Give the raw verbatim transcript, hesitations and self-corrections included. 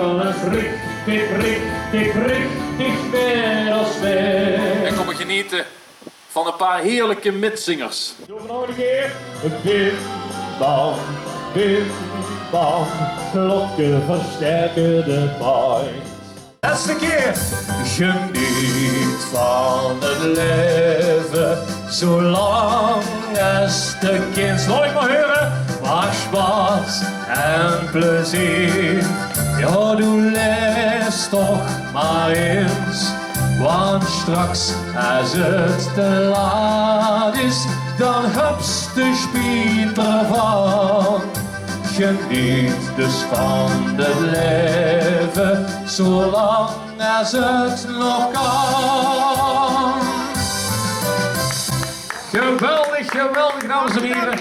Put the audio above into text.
Alles richtig, richtig, richtig, mer as mer. En kom geniete van een paar heerlijke mitzingers. Doe nog een keer. Bim, bam, bim, bam. Klokke versterke de pijn. Laatste keer. Geniet van het leven, zolang es te kins. Laot ik maar huren. Maak spaas en plezier. Ja, doe leefs toch maar eens. Want straks, es het te laat is, dan höbs de spiet ervan. Geniet dus van het leven, zolang es het nog kan. Geweldig, geweldig, dames en heren.